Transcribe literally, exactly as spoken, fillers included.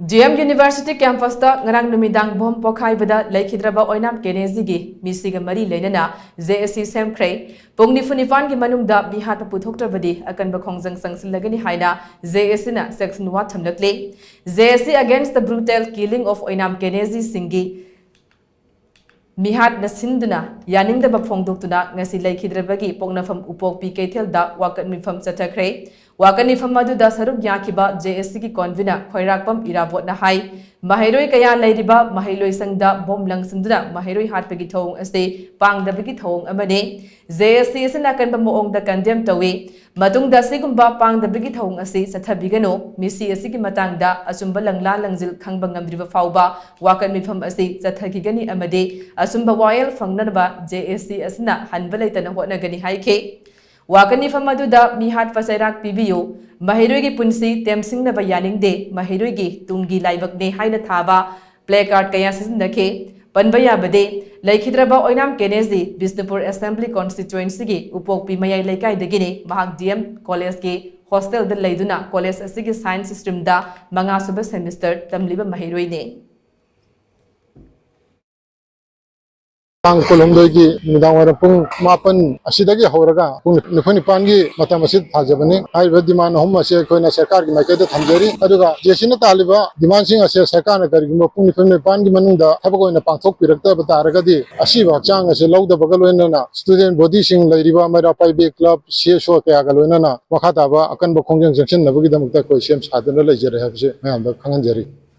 D M university ꯀꯦꯝꯄꯁꯇ ꯉꯔꯥꯡ ꯅꯨꯃꯤꯗꯥꯡ bomb ꯄꯣꯈꯥꯏꯕꯗ ꯂꯩꯈꯤꯗ꯭ꯔꯕ ꯑꯣꯏꯅꯥꯝ ꯀꯦꯅꯦꯖꯤꯒꯤ ꯃꯤꯁꯤꯒ ꯃꯔꯤ ꯂꯩꯅꯅ ꯖꯦ ꯑꯦꯁ ꯁꯤ ꯁꯦꯝꯈ꯭ꯔꯦ꯫ ꯄꯨꯡ ꯅꯤꯐꯨ ꯅꯤꯄꯥꯟꯒꯤ ꯃꯅꯨꯡꯗ ꯃꯤꯍꯥꯠꯄ ꯄꯨꯊꯣꯛꯇ꯭ꯔꯕꯗꯤ ꯑꯀꯟꯕ ꯈꯣꯡꯖꯪ ꯆꯪꯁꯤꯜꯂꯒꯅꯤ ꯍꯥꯏꯅ ꯖꯦ ꯑꯦꯁ ꯁꯤꯅ ꯁꯦꯛꯁꯟ ꯋꯥ ꯊꯝꯂꯛꯂꯤ꯫ J S C Against the Brutal Killing of ꯑꯣꯏꯅꯥꯝ ꯀꯦꯅꯦꯖꯤꯁꯤꯡꯒꯤ ꯃꯤꯍꯥꯠꯅ ꯁꯤꯟꯗꯨꯅ ꯌꯥꯅꯤꯡꯗꯕ ꯐꯣꯡꯗꯣꯛꯇꯨꯅ ꯉꯁꯤ ꯂꯩꯈꯤꯗ꯭ꯔꯕꯒꯤ ꯄꯣꯛꯅꯐꯝ ꯎꯄꯣꯛꯄꯤ ꯀꯩꯊꯦꯜꯗ ꯋꯥꯀꯠ ꯃꯤꯐꯝ ꯆꯠꯊꯈ꯭ꯔꯦ꯫ ꯋꯥꯀꯠ ꯃꯤꯐꯝ ꯑꯗꯨꯗ ꯁꯔꯨꯛ ꯌꯥꯈꯤꯕ ꯖꯦ ꯑꯦꯁ ꯁꯤꯒꯤ ꯀꯣꯟꯚꯤꯅꯔ ꯈꯣꯏꯔꯥꯛꯄꯝ ꯏꯔꯥꯕꯣꯠꯅ ꯍꯥꯏ, ꯃꯍꯩꯔꯣꯏ ꯀꯌꯥ ꯂꯩꯔꯤꯕ ꯃꯍꯩꯂꯣꯏꯁꯪꯗ ꯕꯣꯝ ꯂꯪꯁꯤꯟꯗꯨꯅ ꯃꯍꯩꯔꯣꯏ ꯍꯥꯠꯄꯒꯤ ꯊꯧꯑꯣꯡ ꯑꯁꯤ ꯄꯥꯡꯗꯕꯒꯤ ꯊꯧꯑꯣꯡ ꯑꯃꯅꯤ꯫ ꯖꯦ ꯑꯦꯁ ꯁꯤ ꯑꯁꯤꯅ ꯑꯀꯟꯕ ꯃꯑꯣꯡꯗ ꯀꯟꯗꯦꯝ ꯇꯧꯏ꯫ ꯃꯇꯨꯡꯗ ꯑꯁꯤꯒꯨꯝꯕ ꯄꯥꯡꯗꯕꯒꯤ ꯊꯧꯑꯣꯡ ꯑꯁꯤ ꯆꯠꯊꯕꯤꯒꯅꯨ꯫ ꯃꯤꯁꯤ ꯑꯁꯤꯒꯤ ꯃꯇꯥꯡꯗ ꯑꯆꯨꯝꯕ ꯂꯪꯂꯥ ꯂꯪꯖꯤꯜ ꯈꯪꯕ ꯉꯝꯗ꯭ꯔꯤꯕ ꯐꯥꯎꯕ ꯋꯥꯀꯠ ꯃꯤꯐꯝ ꯑꯁꯤ ꯆꯠꯊꯈꯤꯒꯅꯤ ꯑꯃꯗꯤ ꯑꯆꯨꯝꯕ ꯋꯥꯌꯦꯜ ꯐꯪꯅꯅꯕ ꯖꯦ ꯑꯦꯁ ꯁꯤ ꯑꯁꯤꯅ ꯍꯟꯕ ꯂꯩꯇꯅ ꯍꯣꯠꯅꯒꯅꯤ ꯍꯥꯏꯈꯤ꯫ ꯋꯥꯀꯠ ꯃꯤꯐꯝ ꯑꯗꯨꯗ ꯃꯤꯍꯥꯠꯄ ꯆꯩꯔꯥꯛ ꯄꯤꯕꯤꯌꯨ, ꯃꯍꯩꯔꯣꯏꯒꯤ ꯄꯨꯟꯁꯤ ꯇꯦꯝꯁꯤꯡꯅꯕ ꯌꯥꯅꯤꯡꯗꯦ, ꯃꯍꯩꯔꯣꯏꯒꯤ ꯇꯨꯡꯒꯤ ꯂꯥꯏꯕꯛꯅꯦ ꯍꯥꯏꯅ ꯊꯥꯕ ꯄ꯭ꯂꯦ ꯀꯥꯔꯗ ꯀꯌꯥ ꯁꯤꯖꯤꯟꯅꯈꯤ꯫ ꯄꯟꯕ ꯌꯥꯕꯗꯤ, ꯂꯩꯈꯤꯗ꯭ꯔꯕ ꯑꯣꯏꯅꯥꯝ ꯀꯦꯅꯦꯖꯤ ꯕꯤꯁꯅꯨꯄꯨꯔ ꯑꯦꯁꯦꯝꯕ꯭ꯂꯤ ꯀꯣꯟꯁꯇꯤꯇ꯭ꯌꯨꯑꯦꯟꯁꯤꯒꯤ ꯎꯄꯣꯛꯄꯤ ꯃꯌꯥꯏ ꯂꯩꯀꯥꯏꯗꯒꯤꯅꯤ꯫ ꯃꯍꯥꯛ ꯗꯤ ꯑꯦꯝ ꯀꯣꯂꯦꯖꯀꯤ ꯍꯣꯁꯇꯦꯜꯗ ꯂꯩꯗꯨꯅ ꯀꯣꯂꯦꯖ ꯑꯁꯤꯒꯤ ꯁꯥꯏꯟꯁ ꯁ꯭ꯇ꯭ꯔꯤꯝꯗ ꯃꯉꯥꯁꯨꯕ ꯁꯦꯃꯤꯁꯇꯔ ꯇꯝꯂꯤꯕ ꯃꯍꯩꯔꯣꯏꯅꯤ꯫ ꯇꯥꯡ ꯀꯨꯟꯍꯨꯝꯗꯣꯏꯒꯤ ꯅꯨꯃꯤꯗꯥꯡ ꯋꯥꯏꯔꯝ ꯄꯨꯡ ꯃꯥꯄꯟ ꯑꯁꯤꯗꯒꯤ ꯍꯧꯔꯒ ꯄꯨꯡ ꯅꯤꯐꯨ ꯅꯤꯄꯥꯟꯒꯤ ꯃꯇꯝ ꯑꯁꯤꯗ ꯊꯥꯖꯕꯅꯤ꯫ ꯍꯥꯏꯔꯤꯕ ꯗꯤꯃꯥꯟ ꯑꯍꯨꯝ ꯑꯁꯤ ꯑꯩꯈꯣꯏꯅ ꯁꯔꯀꯥꯔꯒꯤ ꯃꯥꯏꯀꯩꯗ ꯊꯝꯖꯔꯤ꯫ ꯑꯗꯨꯒ ꯖꯦ ꯑꯦꯁ ꯁꯤꯅ ꯇꯥꯜꯂꯤꯕ ꯗꯤꯃꯥꯟꯁꯤꯡ ꯑꯁꯦ ꯁꯔꯀꯥꯔꯅ ꯀꯔꯤꯒꯨꯝꯕ ꯄꯨꯡ ꯅꯤꯐꯨ ꯅꯤꯄꯥꯟꯒꯤ ꯃꯅꯨꯡꯗ ꯊꯕꯛ ꯑꯣꯏꯅ ꯄꯥꯡꯊꯣꯛꯄꯤꯔꯛꯇꯕ ꯇꯥꯔꯒꯗꯤ ꯑꯁꯤꯕ ꯍꯛꯆꯥꯡ ꯑꯁꯦ ꯂꯧꯗꯕꯒ ꯂꯣꯏꯅꯅ ꯁ꯭ꯇꯨꯗꯦꯟ ꯕꯣꯗꯤꯁꯤꯡ ꯂꯩꯔꯤꯕ ꯃꯩꯔꯥ ꯄꯥꯏꯕꯤ ꯀ꯭ꯂꯕ, ꯁꯤ ꯑꯦꯁ ꯑꯣ ꯀꯌꯥꯒ ꯂꯣꯏꯅꯅ ꯃꯈꯥ ꯇꯥꯕ ꯑꯀꯟꯕ ꯈꯣꯡꯖꯪ ꯆꯪꯁꯤꯟꯅꯕꯒꯤꯗꯃꯛꯇ ꯑꯩꯈꯣꯏ ꯁꯦꯝ ꯁꯥꯗꯨꯅ ꯂꯩꯖꯔꯦ ꯍꯥꯏꯕꯁꯤ ꯃꯌꯥꯝꯗ ꯈꯪꯍꯟꯖꯔꯤ꯫